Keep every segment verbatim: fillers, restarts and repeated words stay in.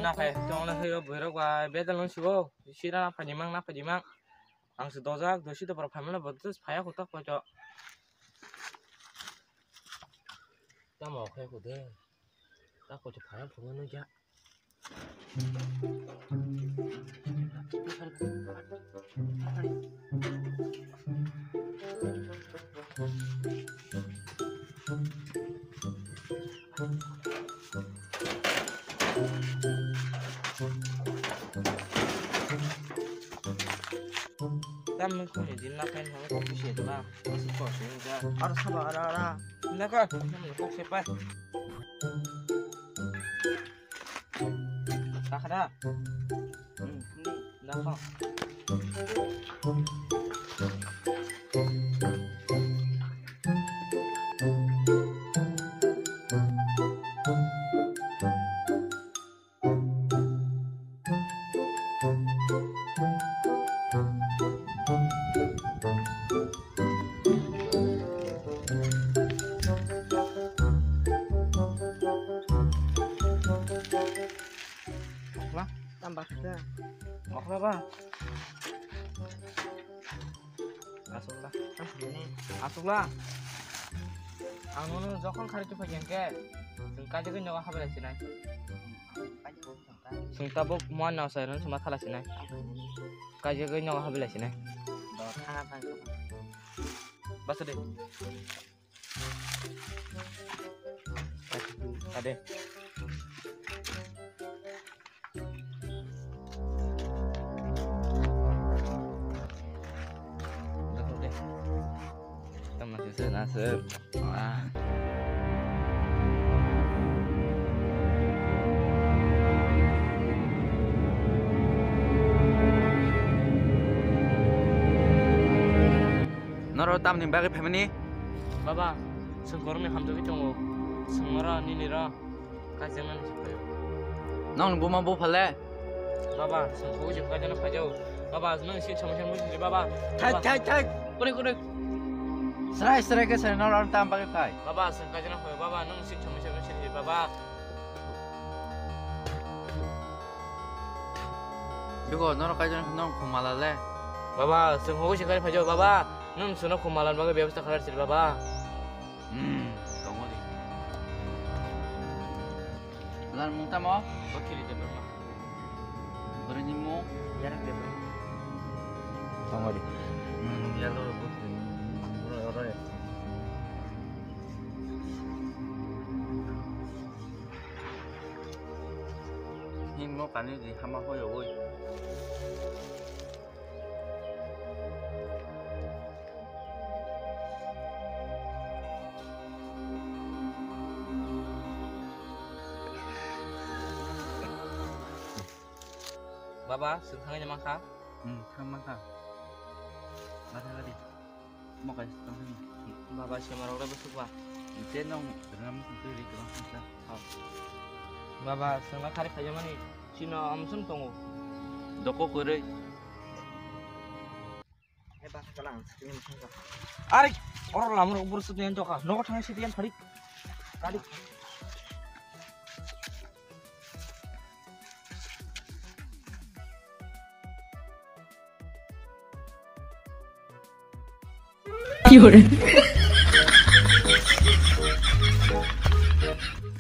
Na phai, tongna phai o boirok bai bedal no sibo. Sira na phai mang, na phai mang. Ang se dojak, dosi to borok phai mano, bodo phai ko tak ko. Tamo khai ko de. Tak ko phai phai no ja. Tam nung kung ni din na pen hong kung bisi dima. Masuk kau sini ja. Aro sabo aro aro. Nda kau, nung kok sepai. Takhada. Hmm, ini, nda kau. Okla? Tam baksa. Okla ba? Asukla. Asukla. Ang nono jokhon khari tu phaikhe, chwng kaijagwi nogo habai lai sinai. Chwng tabuk muan nw sai rwng chwng ma thala sinai. Kaijagwi nogo habai lai sinai. Basa de. Ade. Tama sisa nasib. Ah. Noro tamni bagwi phaimani? Baba, chwng korokni hamjagwi tongo. Chwng oro nini ro kaijaknani se phaio. Nokni buma bupha le? Baba, chwng khogwi se kaijakna phaijao. Baba, nwng sin samung samung sidi baba. Thai, baba. Thai, thai. Kuni, kuni. Srai, srai khe srai noro tam bagwi phai. Baba, chwng kaijakna phaio. Baba, nwng sin samung samung sidi baba. Bego, noro kaijakna nong khumala le. Baba, chwng khogwi se kai phaijao baba. Nwng chwngno khumala bagwi bebostha khalar sidi baba. Hmm, tongo di. Lan mung tamo? Bakiri de berma. Beri ni mung? Yarak de berma. Tongo di. Hmm, yalo bakiri. Oro, oro ya. Ni mo kani di hama hoyo oi. Baba, chwng thangwi naima kha? Hmm, thang mankha. Ma thang di. Mo kai tong thang. Baba, sema rok le bwswk ba? Te nong ram twi ri kwbang kha. Baba, chwngno khari khaijamani chino amsum tongo. Doko kwrwi. Are, oro lamro buru sutni antoka. Nogo thang sidi an phari. Kali.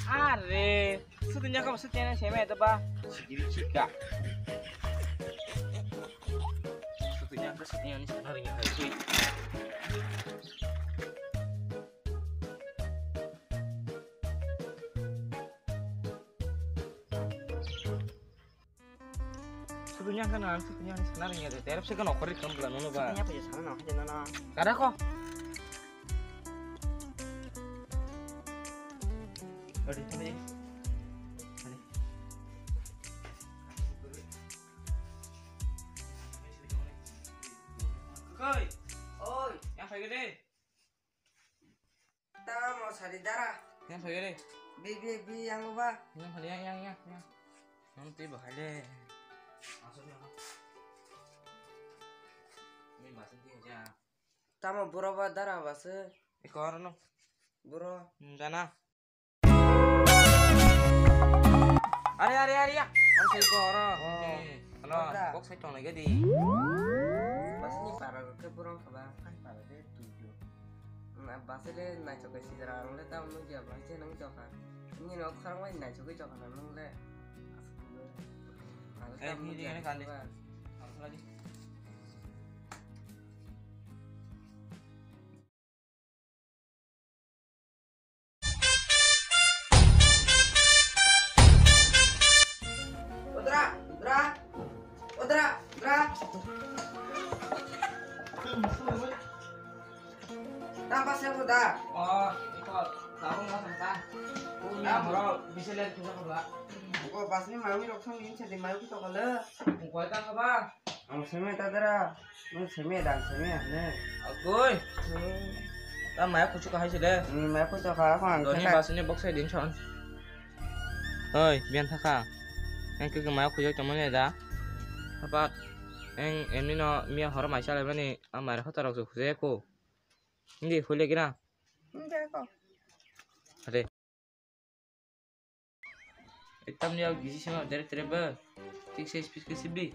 Are, sutunya ka sutunya na seme itu ba. Sikiri sika. Sutunya ka sutunya ni sana ringa kai. Sutunya kan ang sutunya ni sana ringa. Terap sih kan okor ikam bulan mana ba? Sutunya apa ya sana nak aja nana. Kada kok. Adi, adi. Adi. Koi. Oi. Yang kayak gini. Tamo sari dara. Yang phai re. Bi, bi, bi, yang ba. Yang phai yang, yang, yang, yang. Yang ti bahai le. Masuk yang. Ini masuk ti aja. Tamo buro ba dara ba se. Ikor no. Buro. Enggak na. Are, are, are ya. Ang sai ko oro. Oh. Ano, Ora. Kok sai tong lagi di. Bas ni para ke burung kaba, kan para de tujuh. Na bas le nai chokai si jara ang le tam nu ja bas je nang choka. Ni no khar mai nai chokai choka nang le. Ang tam nu ja. Ang lagi. Udra, Udra, Udra, Udra. Tapa se Udra. Oh, iko, tabung ma sangka. Tabung. Bro, bisa lihat kita apa? Ko pasni mami rok thang din sedi mami kita kala. Ko ta apa? Ang seme ta dara, ang seme dan seme ne. Agoi. Ta maya kuchu kahai sile. Hmm, maya kuchu kahai ko ang. Doni basini box sai din chon. Oi, bian thaka. Ang ke maya kuchu tamo ne da. Apa? Ang emni no mia hor mai sale mani amar hota rok khuje ko. Hindi hule kira. Hindi ko. Ade. Ektam ni gisi sima dere tere ba. Tik sai speed ke sibdi.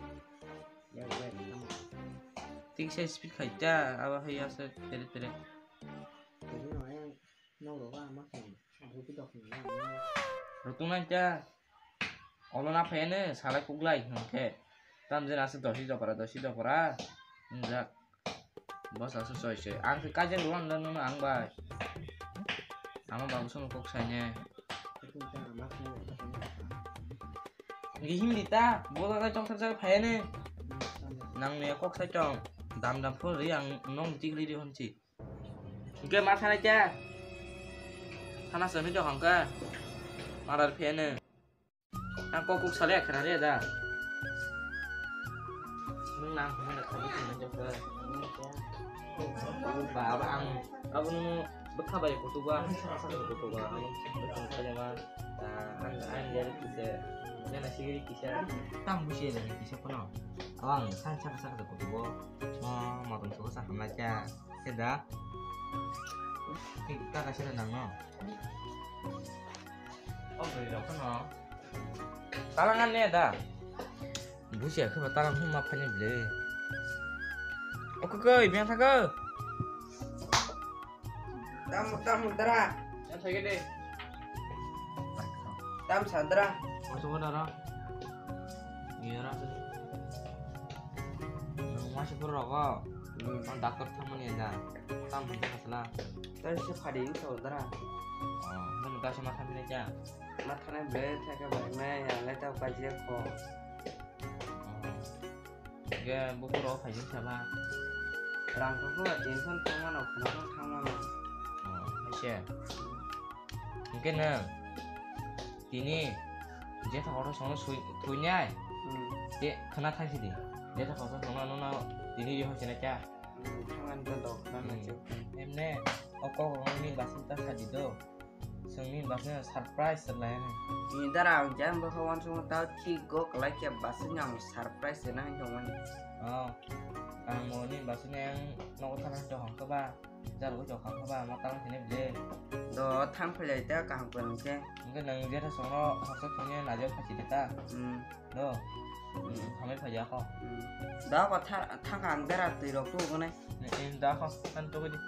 Tik sai speed khai ta aba hai asa dere tere. Rutung nai ta. Olo na phai ne salai kuklai hwnkhe. Tam jena asa dosi dopra dosi dopra. Injak. Boss asa soi soi. Ang khe kaijak rw ang da nono ang bai. Ama babu sono kok sai ne. Gihim di ta, boda ta chong thar phai ne. Nang ne kok sai chong. Dam dam phone ri ang nong tik ri ri hon chi. Hingke ma thanai cha. Thana sami do hangka. Marar phai ne. Ang kok kuk salai khna re da. Nung nang hwnna da khabu khna jokha. Ba, ba ang abo nung bwkha bai kutuba, saka saka kutuba. Ang bwkha bai ma, ah, ang, ang yari kisa, yana sigiri kisa. Tam busi yari kisa kono. Abo ang san saka saka kutubo. Ma, ma tong saka saka ma cha. Seda. Tik taka seda nang no. Oh, beri rok no. Talangan ne da. Busia khe ba talang hum ma phani ble. Oke koi, biang tha ko. Tam, tam, dara. Yang sakit deh. Tam, sadra. Masuk ke dara. Iya, rasa. Masih pura kok. Hmm. Ang daktor thamani ya, da. Tam, hum, masala. Tei se phadi wng tong dara. Oh, nang ta se ma thamni cha? Ma thanai ble thaka bai mai, ang le ta kaji kho. Oh. Ge buku ro phai jin sa ba. Rang ko ko tin phone thang mano, phone thang mano. Oh, hai se. Hingke nang tini jetha kotor songno sui-, thuinai. Hmm. Te khna thang sidi. Jetha kotor songno nono tini yo sina cha. Hmm, thangan to dok na na. Hmm. Chuk. Emne, o kok rok ni basing ta sadi do. Songni basing surprise lai ni. Ni dara ang jam bo kawan song ta thik go kalai khe basing ang surprise na hong man. Oh. Ang mo ni basing ang nogo thana to hong ka ba. Jal go jok hong ka ba ma tang sini ble. Do thang phai lai ta kaham ko nang khe. Nang je ta songno hoksa thongni na je phachi ta. Hmm. Do. Hmm. Hamai phai ya ko. Hmm. Da ko tha-, thang ang dara twi rok tu ko nai. Ni, ni da ko kan to di.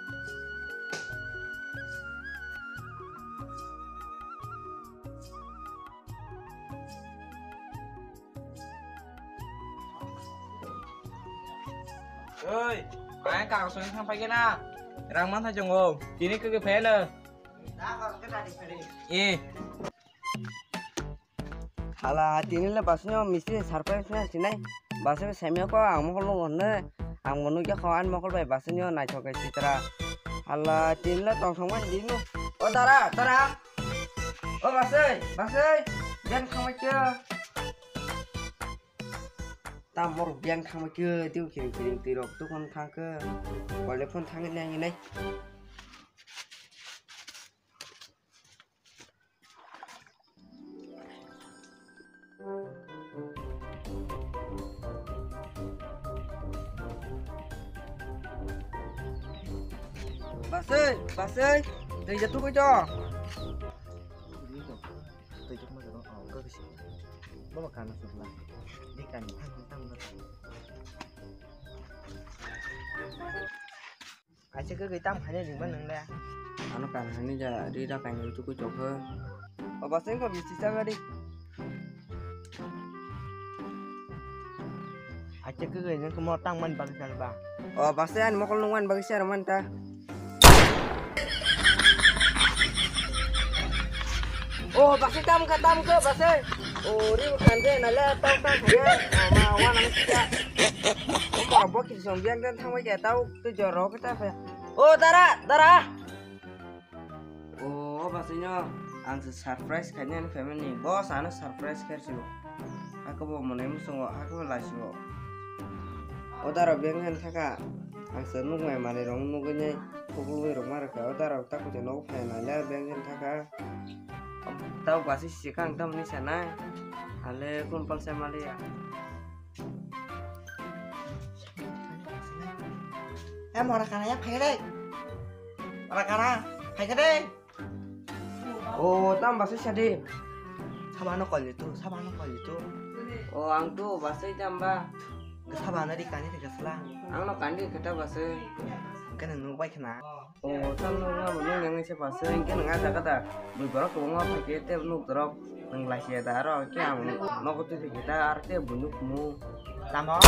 Oi, ai ka song thang phai na. Rang man tha jong o. Tini ke ke phai na. Da ko ke da di phai. Eh. Hala, tini le basini o mistri surprise na sinai. Basi semi ko ang mohol lo honne. Ang mo nugya kho an mohol bai basini o naithok kai sitra. Hala, tini le tong thong man dinu. O dara, dara. O basai, basai. Biang thang mai kyo. Tam mor biang thang mai kyo. Tiu kiring kiring tirok tu kon thang ke. Kole phone thang ni ang nai. Basai, basai, tei jatuh kau jauh. Tei jatuh mana kau? Oh, kau kesi. Bobo kana sukla. Di kana thang thang thang. Acha ke tam khane ringba nang le. Ano kan hani ja ri ra kan tu ku chok he. O basai ko bisi sa gari. Acha ke nang ko mo tang man bagi sar ba. O basai an mokol nung man bagi sar man ta. O basai tam ka tam ka basai. O ri kan de na le tau tang khane. O ma wa nang sia. O ma bo ki song biang dan thang wai ke tau. Tu joro kita apa? Oh, dara, dara. Oh, basino ang se surprise khaini ani family ni. Boss ano surprise kher sio. Ako bo monai musungo, ako bo lasio. O dara beng hen thaka. Ang se nuk mai mani rong nugini. Kubul wi rong mara ka. O dara tak je nok phai na le beng hen thaka. Tau basi sikang tam ni sana. Ale kun pal se mali ya. Eh, mora kana ya phai de. Mora kana phai de. O, tam basai sadi. Saba no kol itu, saba no kol itu. O, ang tu basai tam ba. Saba na di kani de sala. Ang no kandi kata basai. Kana nu bai kana. O, tam no nga bo nung yang se basai. Kana nga jaga da. Bui borok ko nga phai ke te nuk dorok. Nang lai se da aro ke ang nogo tu ke da ar te bunuk mu. Tamo.